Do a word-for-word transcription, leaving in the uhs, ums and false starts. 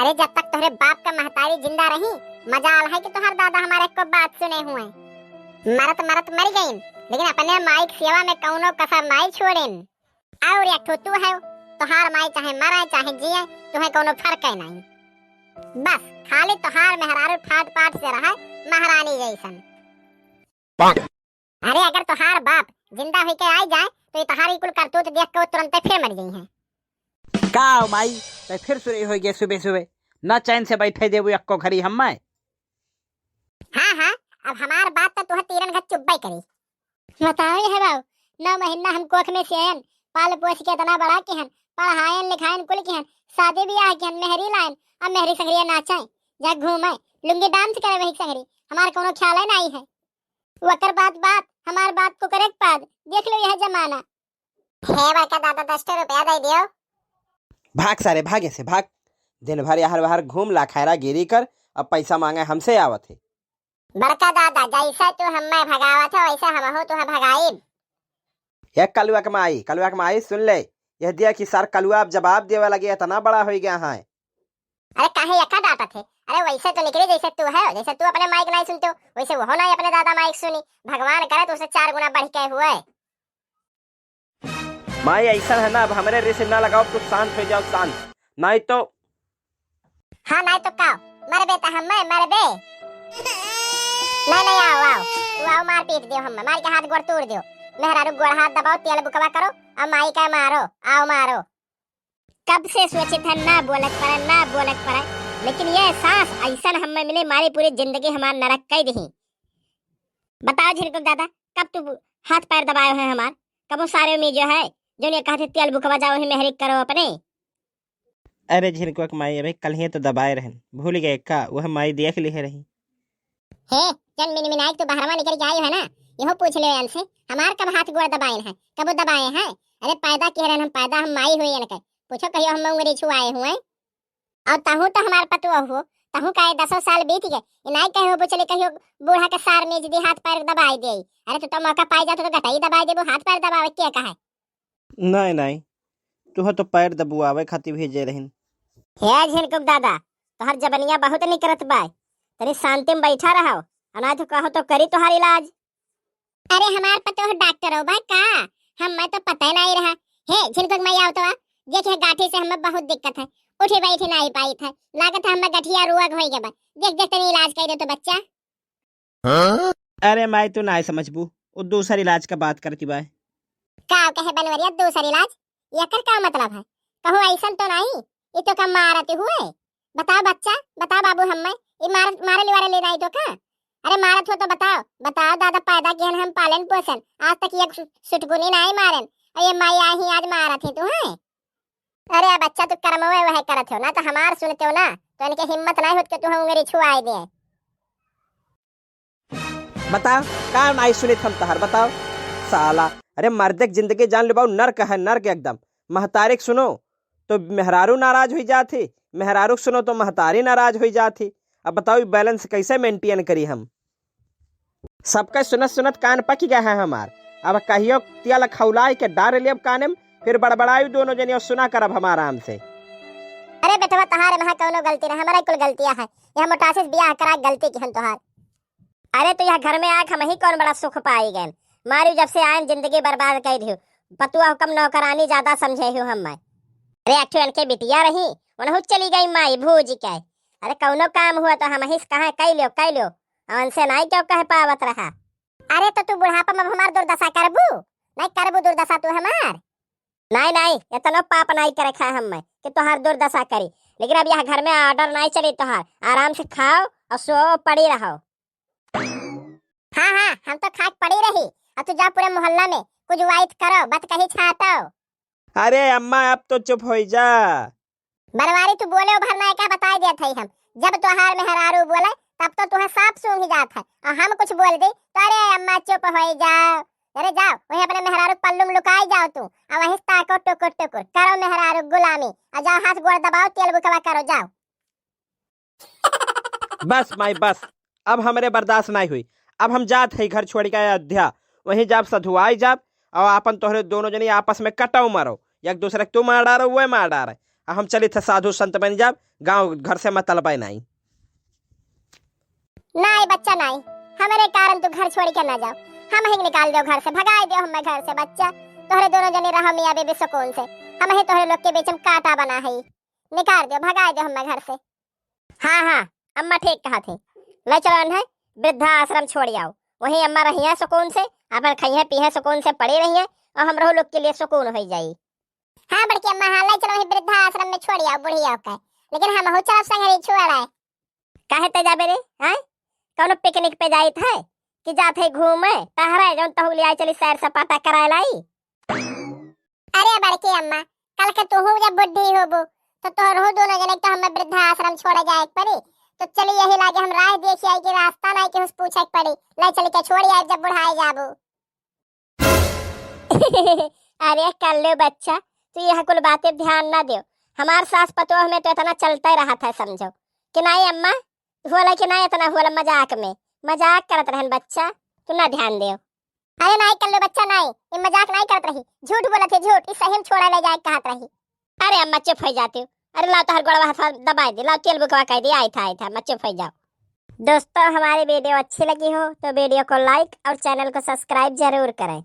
अरे, जब तक तोहरे बाप का महतारी जिंदा रही, मजाल है कि तोहार दादा हमारे को बात सुने हुए। मरत मरत मर गईन, लेकिन अपने माई के सेवा में कौनो कसर नाई छोड़ेन। और एक ठो तू है, तोहार माई चाहे मरे चाहे जिए, तुहे कौनो फर्क है नहीं। बस खाली तोहार मेहरारू फाट फाट से रहे, महारानी जैसन। अरे, अगर तोहार बाप जिंदा होके आ जाए, तो ये तोहार ई कुल करतूत देख के वो तुरंते फिर मर जाई हैं। का हो माई, तो फिर शुरू हो गया सुबह सुबह, ना चैन से बैठे देबू एक्को घड़ी हम्मे। हाँ, हाँ, अब हमार बात तो तुहे तीरन घत चुब्बे करी। बताओ ये है बाबू, नौ महीना हम कोख में से आयन, पाल पोस के इतना बड़ा किहन, पढ़ायन लिखायन कुल किहन, शादी ब्याह किहन, मेहरी लायन, अब मेहरी संगरिया नाचे, जा घूमे, लुंगी डांस करे वही संगरी, हमार कोनो ख्याल नहीं है। वकर बात बात, हमार बात को करे पाद, देख लो यह जमाना। हे बड़का दादा, दस ठो रुपया दे दियो। भाग सारे, भाग ऐसे, भाग। दिन भर यहाँ बाहर घूम ला, खैरा गिरी कर, अब पैसा मांगे हमसे आवत है। बड़का दादा, जैसे तू हम्मे भगावत हो, वैसे हमहू तुहे भगाइब। ए कलुआ के माई, कलुआ के माई, सुन ले, यह दिया कि सार कलुआ अब जवाब देवे लगे, इतना बड़ा हो गया है। अरे काहे यका डांटत है? अरे वैसे तो निकले जैसे तू है, जैसे तू अपने माई के नहीं सुनते हो, वैसे वो नहीं अपने दादा माई के सुनी। भगवान करे तो उसे चार गुना बढ़ के हुए। माई ऐसा है ना, अब हमरे रिस ना लगाओ, तू शांत हो जाओ, शांत, नहीं तो। हाँ, नहीं तो का, मरबे तो हम्मे मरबे। नहीं, नहीं, आओ, आओ, तू आओ, मार पीट दियो हम्मे, मार के हाथ गोड़ तोड़ दियो। मेहरारू गोड़ हाथ दबाओ, तेल बुकवा करो, अब माई का मारो, आओ मारो। कब से सोचित है ना बोलक पड़े, ना बोलक पड़े, लेकिन ये सास ऐसन हम्मे मिले, मारी पूरी जिंदगी हमार नरक कई दही। बताओ झिनकुक दादा, कब तू हाथ पैर दबायो है हमार? कबो सारे में जो है, जो ने कहते तेल बुकवा जाओ ही मेहरी करो अपने। अरे झिनकुक माई, अबे कल ही तो दबाए रहन, भूल गए का? वह माई देख लिहे रही। हे, जन मिनमिनाई के तू बहरवा निकल के आई है ना, यहो पूछ ले इनसे, हमार कब हाथ गोड़ दबाए हैं, कबो दबाए हैं? अरे पैदा किहे रहन हम, पैदा हम माई हुई इनके, पूछो कहियो हम उंगली छुआए हुए। और तहूँ तो हमार पतोह हो, तहूँ काहे दसों साल बीत गए, इनाई कहे हो बुचले कहियो बूढ़ा के सार में जदी हाथ पैर दबाई दे। अरे तू तो मौका पाई जात तो गटाई दबाई देबो, हाथ पैर दबावे के कहे। नहीं, नहीं, तुहे तो पैर दबुआवे खातिर भेजे रहिन। हे झिनकुक दादा, तोहर जबनिया बहुत निकरत बा, तनी शांति में बैठा रहो, अनाथ कहो तो करी तोहर इलाज। अरे हमार पतोह डॉक्टर हो बा का? हम्मे तो पता ही नहीं रहा। हे झिनकुक माई आओ तो आ, देख ये गाठी से हम्मे बहुत दिक्कत है, उठी बैठी नहीं पाई था, लागत है हम्मे गठिया रोग होई गबा। देख देख तनी इलाज कर दे तो बच्चा। अरे माई तू नहीं समझबू, वो दूसर इलाज का बात करती बा। का कहे बनवरिया दूसर इलाज? एकर का मतलब है? कहूँ ऐसन तो नहीं, ये तो का मारत हुए? बताओ बच्चा, बताओ बाबू हम्मे, ये मार, मारे लिवारे ले नहीं तो का? अरे मारत हो तो बताओ, बताओ दादा पैदा किहन हम पालन पोषण, आज तक ये सु-, सुटकुनी नहीं मारन, और ये माई आई ही आज मारत है तू है? अरे बच्चा तू कर्मवे वह करत हो ना, तो हमार सुनते हो ना, तो इनके हिम्मत नहीं होत के तू हम उंगली छुआए दे। बताओ, का नाई सुनित हम तहार, बताओ। साला, अरे मर्दे के जिंदगी जान लो बाबू, नर्क है, नर्क एकदम। महतारी के सुनो, तो मेहरारू नाराज हुई जात ही, मेहरारू के सुनो तो महतारी नाराज हुई जात ही। अब बताओ, ई balance कैसे maintain करी हम? सबका सुनत सुनत कान पक गया है हमार। अब कहियो तेल खौलाए के डार लेब काने में, फिर बड़बड़ाई दोनों जनी और सुना करब हम आराम से। अरे बेटवा, तहारे महा कौनो गलती ना, हमारा कुल गलतियां है। यह मोटासी से बियाह करा गलती किहन तोहार। अरे, तो यह घर में आके हम ही कौन बड़ा सुख पाई गए। मारू जब से आयन जिंदगी बर्बाद कर दियो। पतुआ हुकम नौकरानी ज्यादा समझे हो हम मैं। अरे, एक ठो इनके बिटिया रही, उनहु चली गई माई भूज के। अरे, कौनो काम हुआ तो हम ही से कहा, "कह लियो, कह लियो।" और उनसे नहीं क्यों कह पावत रहा। अरे, तो तू बुढ़ापा में हमार दुर्दशा करबू? नहीं करबू दुर्दशा तू हमार? नहीं, नहीं, इतनो पाप नहीं करे खाए हम मैं कि तोहार दुर्दशा करी। लेकिन अब यह घर में order नहीं चली तोहार। आराम से खाओ और सो पड़ी रहो। हाँ, हाँ, हम तो खाक पड़ी रही। अब तू जा पूरे मोहल्ला में कुछ वाइत करो, बात कही छाटो। अरे अम्मा, अब तो चुप होई जा। बनवारी, तू बोले भर ना का बताई देत हई हम। जब तोहार मेहरारू बोले, तब तो तुहे साफ सूंघ जात है। और हम कुछ बोल दी, तो अरे अम्मा, चुप होई जाओ। अरे जाओ, वहीं अपने मेहरारू के पल्लू में लुकाई जाओ तू। और वहीं से ताको टुकुर टुकुर। करो मेहरारू गुलामी। और जाओ, हाथ गोड़ दबाओ, तेल बुकवा करो, जाओ। बस माई, बस, अब हमरे बर्दाश्त नहीं हुई। अब हम जात है घर छोड़ के अयोध्या, वहीं जाब सधुआई जाब, और आपन तोहरे दोनों जनी आपस में कटाव मारो, एक दूसरे के तू मार डारो, वो मार डारे। अब हम चलित है साधु संत बन जाब, गाँव घर से मतलब है नाहीं। नाहीं बच्चा नाहीं, हमरे कारण तू घर छोड़ि के ना जाओ, हमहीं के निकाल देउ घर से, भगाइ देउ हम्मे घर से बच्चा। तोहरे दुनो जने रहो मियाँ बीबी सुकून से, हमहीं तोहरे लोग के बीच में काँटा बना है, निकाल देउ, भगाइ देउ हम्मे घर से। हाँ हाँ, अम्मा ठीक कहत हीं, लै चलो इन्हें वृद्धा आश्रम छोड़ि आओ, वहीं अम्मा रहिहैं सुकून से, आपन खइहैं पीहैं सुकून से पड़ी रहिहैं, अउर हमरहू लोग के लिए सुकून होइ जाई। हाँ बड़की अम्मा, हाँ लै चलो वहीं वृद्धा आश्रम में छोड़ि आओ बुढ़िया के, लेकिन हमहू चलब संगरी छोड़ाए। काहे ते जाबे रे, हैं? कउनो picnic पे जाइत है कि जात है घूमे टहरे, जउन तहू लिआए चली सैर सपाटा कराए लाई। अरे बड़की अम्मा, कल के तुहू जब बुढ़ी होबू तो तोहरहू दुनो जने के तो हम्मे वृद्धा आश्रम छोड़े जाए के पड़ी। तो चली यही लागे हम राह देखि आई कि रास्ता नाहीं केहू से पूछे के पड़ी, लै चलि के छोड़ि आइब जब बुढ़ाए जाबू। अरे कल्लू बच्चा, तू यह कुल बातें ध्यान ना देउ, हमार सास पतोह में तो इतना चलते रहत है, समझो कि नाहीं अम्मा, होला कि नाहीं इतना होला मजाक में, मजाक करत रहन बच्चा, तू ना ध्यान देउ। अरे नाहीं कल्लू बच्चा नाहीं, ई मजाक नाहीं करत रही, झूठ बोलत है झूठ, ई सही में छोड़ा लै जाए कहत रही। अरे अम्मा चुप होइ जाती हो, अरे लाओ तोहर गोड़वा हाथ दबाइ दी, लाओ तेल बुकवा कइ दी, आइत है, आइत है, अम्मा चुप होइ जाओ। दोस्तों, हमारी video अच्छी लगी हो तो video को like और channel को subscribe जरूर करें।